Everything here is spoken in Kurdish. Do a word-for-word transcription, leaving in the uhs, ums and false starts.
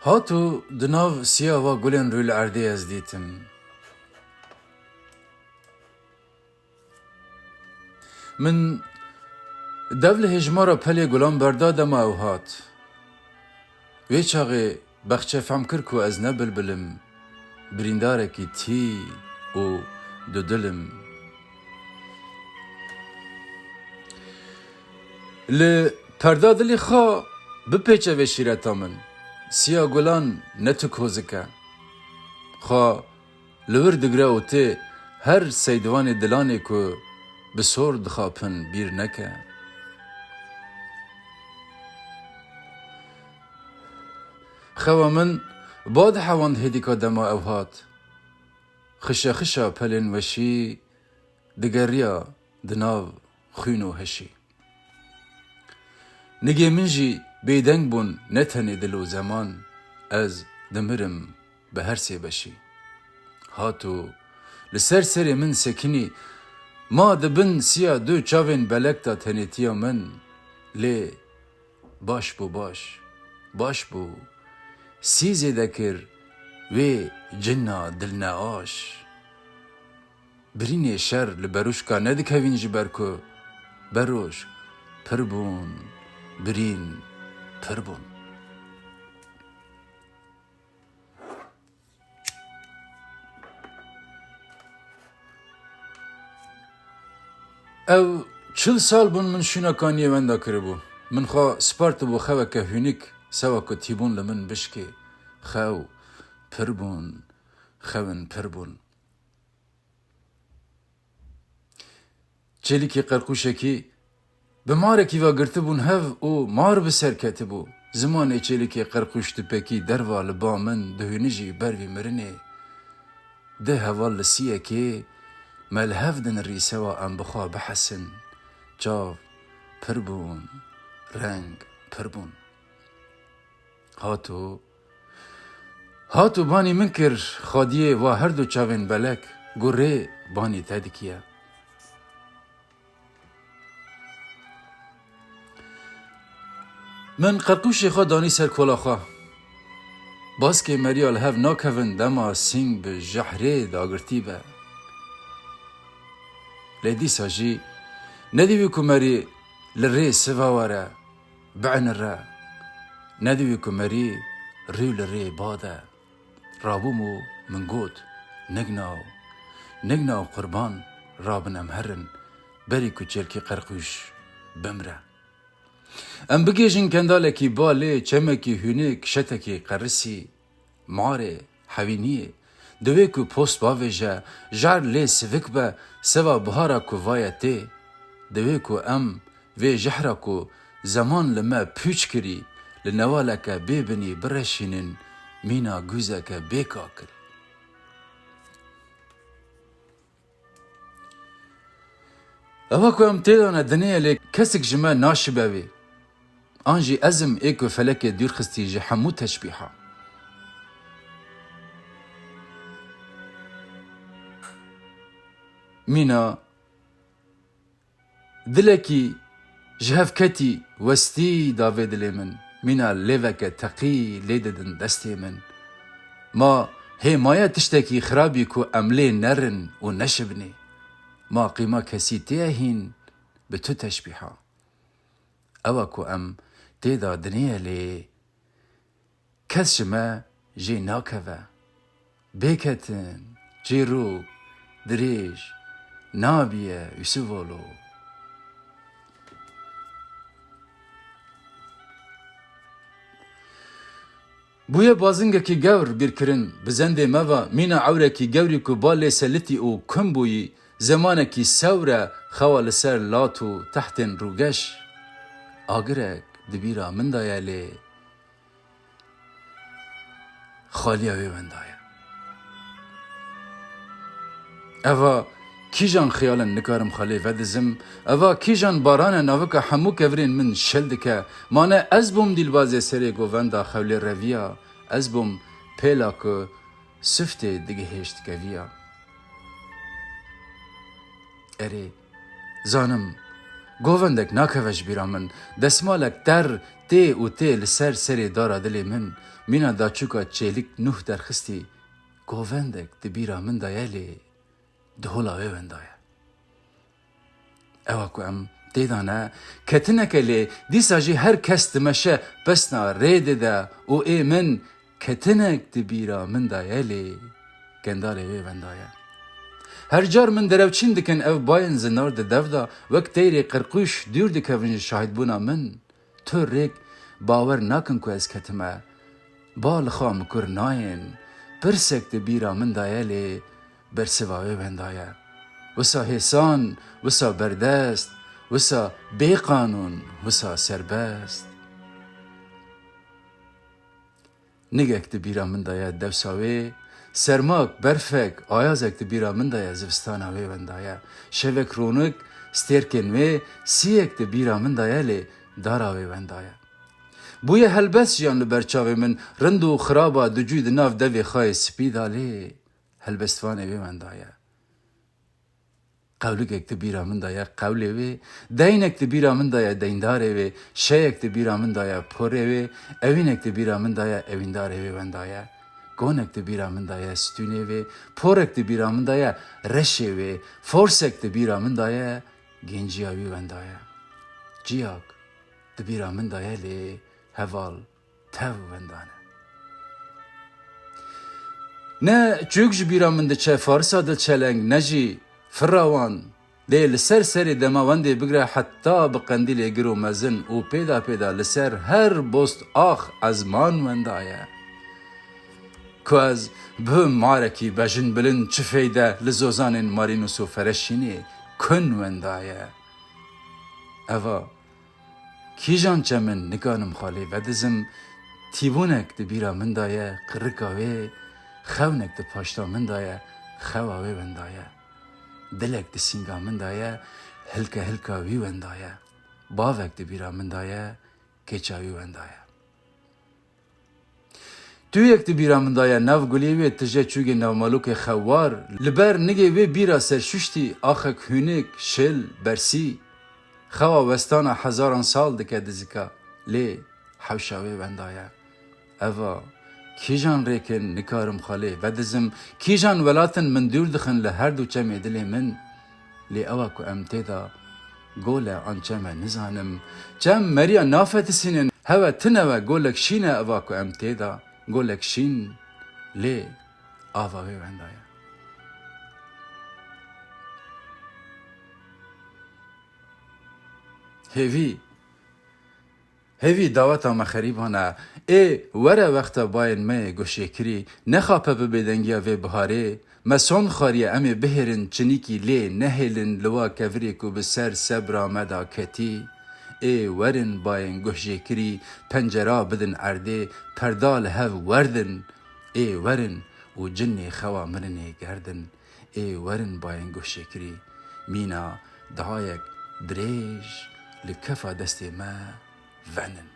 Hat û di nav siya va gulên rû li erdê ez dîtim. Min dev li hêjmara pelê gulan berda dema ew hat. Wê çaxê bexçe fehm kir ku ez ne bilbil im, birîndarekî tî û dudil im. Li perda dilê xwe bipêçe vê şîreta min. Siya gulan ne tu kozik e. Xwe li wir digre û tê her seydivanê dilanê ku bi sor dixapin bîr neke. Xewa min ba dihewand hêdîka dema ew hat. Xişe xişa pelên weşî digeriya di nav xwîn û hişî. Nigê min jî bêdeng bûn, ne tenê dil û zeman, ez dimirim bi her sê beşî. Hat û li ser serê min sekinî, ma di bin siya du çavên belek de tenêtiya min, lê baş bû baş, baş bû, sî zêde kir wê cina dilneaş. Birînê şer li berûşka nedikevîn ji ber ku berûşk pir bûn, birîn pir bûn. Ew çil sal bûn min şûneka niyê wenda kiribû. Min xwe spartibû xeweke hûnik, sewa ku tîbûn li min bişkê. Xew pir bûn, xewin pir bûn. Çêlikê qerqûşekî bi marekî ve girtibûn hev û mar bi ser ketibû. Zimanê çêlikê qerqûş dipekî derva li ba min dihûnijî ber vî mirinê. Di heval li siyekê me li hev dinirî sewa em bi xwe bihesin. Çav pir bûn, reng pir bûn. Hat û, hat û banî min kir xwediyê va her du çavên belek, ku rê banî te dikiye. Min qerqûşê xwe danî ser kola xwe. Baskê meriya li hev nakevin dema sîng bi jehrê dagirtî be. Lê dîsa jî nedîwî ku merî li rê siva were, biinire. Nedîwî ku merî rû li rê bade. Rabûm û min got, nignaw, nignaw qurban, rabin em herin, berî ku çêlkî qerqûş bimre. Em bigêjin kendalekî balê, çemekî hûnik, şetekî qerisî, marê, hewîniyê. Divê ku post bavêje, jehr lê sivik be, seva bihara ku vaye tê. Divê ku em vê jehra ku zeman li me pûç kirî, li newaleke bê binî bireşînin, mîna gûzeke bê kakil. Ewa ku em têdane dinê ye, lê kesik ji me naşibe vê. An jî ez im ê ku felekê dûr xistî ji hemû teşbîha. Mîna dilekî ji hev ketî westî da vê dilê min. Mîna lêveke teqî lê didin destê min. Ma hê maye tiştekî xirabî ku em lê nerin û neşibinê. Ma qîma kesî tê ye hîn bi tu teşbîha. Ewa ku em tê de dinê ye lê kes ji me jê nakeve. Bêketin, çîrok, dirêj, nabiye Yusufoglu. Bûye bazingekî gewr bîrkirin, bi zendê me ve mîna ewrekî gewrî ku ba lê selitî û kum bûyî, zemanekî sewr e xewa li ser lat û tehtên rûgeş. Agirek di bîra min de ye lê xaliya wê wenda ye. Eva kîjan xiyal in nikarim xwe lê vedizim, eva kîjan baran e navika hemû kevirên min şil dike. Ma ne ez bûm dîlbazê serê govenda xewlê reviya, ez bûm pêla ku siftê digihêşt keviya. Erê, zanim, Govendek nakeve ji bîra min. Desmalek ter tê û tê li ser serê dara dilê min. Mîna daçûka çêlik nûh derxistî. Govendek di bîra min de ye lê di hola wê wenda ye. Ewa ku em tê de ne, ketineke lê dîsa jî her kes dimeşe pesna rê dide û ê min ketinek di bîra min de ye lê gendarê wê wenda ye. Her car min derewçîn dikin ev bayên zinar di dev de wek teyrê qirqûş dûr dikevin ji şahidbûna min. Tu rêk bawer nakin ku ez ketime. Ba li xwe mikur nayên. Pirsek di bîra min de ye lê bersiva wê wenda ye. Wisa hêsan, wisa berdest, wisa bêqanûn, wisa serbest. Nigek di bîra min de ye dewsa wê, sermak, berfek, ayazek di bîra min de ye zivistana wê wenda ye. Şevek ronik, stêrkên wê, siyek di bîra min de ye lê dara wê wenda ye. Bûye helbest jiyan li ber çavê min, rind û xiraba ducû di nav devê xayê spî de lê helbestvanê wê wenda ye. Qewlikek di bîra min de ye qewlê wê, deynek di bîra min de ye deyndarê wê, şeyek di bîra min de ye porê wê, ewînek di bîra min de ye ewîndarê wê wenda ye. Gonek di bîra min de ye stûnê wê, porek di bîra min de ye reşê wê, forsek di bîra min de ye genciya wî wenda ye. Ciyak di bîra min de ye lê heval tev wenda ne. Ne çûk ji bîra min diçe, farisa dilçeleng, ne jî firra wan. Lê li ser serê dema wendê bigre heta bi qendîlê gir û mezin û pêda pêda li ser her bost ax ezman wenda ye. Ku ez bibim marekî bejin bilind çi feyde li zozanên Marînus û Fereşînê kun wenda ye. Eva Kîjan çem in nikanim xalê vedizim, tîbûnek di bîra min de ye, qirika wê, xewnek di paşta min de ye, xewa wê wenda ye. Dilek di sînga min de ye, hilke hilka wî wenda ye. Bavek di bîra min de ye, kêça wî wenda ye. Tu yek di bîra min de ye, nav gulê wê tije çûgê navmalokê xewar, li ber nigê wê bîra serşuştî, axek hûnik, şil, bersî. Xewa westana hezaran sal dike dizika, lê hewşa wê wenda ye. Eva, kîjan rêkin nikarim xalê vedizim, kîjan welatin min dûr dixin li her du çemê dilê min. Lê ewa ku em tê de gol e an çem e nizanim. Çem meriya nafetisînin, hewe tune we golek şîn e ewa ku em tê de golek şîn lê ava wê wenda ye. Hêvî, hêvî daweta me xerîban e. Ê were wexta bayên me yê guhjêkirî, nexape bi bêdengiya vê biharê, me sond xwariye em ê bihêrin çinîkî lê nehêlin li wa kevirê ku bi ser sebra me de ketî. Ê werin bayên guhjêkirî, pencera bidin erdê, perda li hev werdin. Ê werin û cinê xewa mirinê gerdin. Ê werin bayên guhjêkirî, mîna dayek dirêj li kefa destê me venin.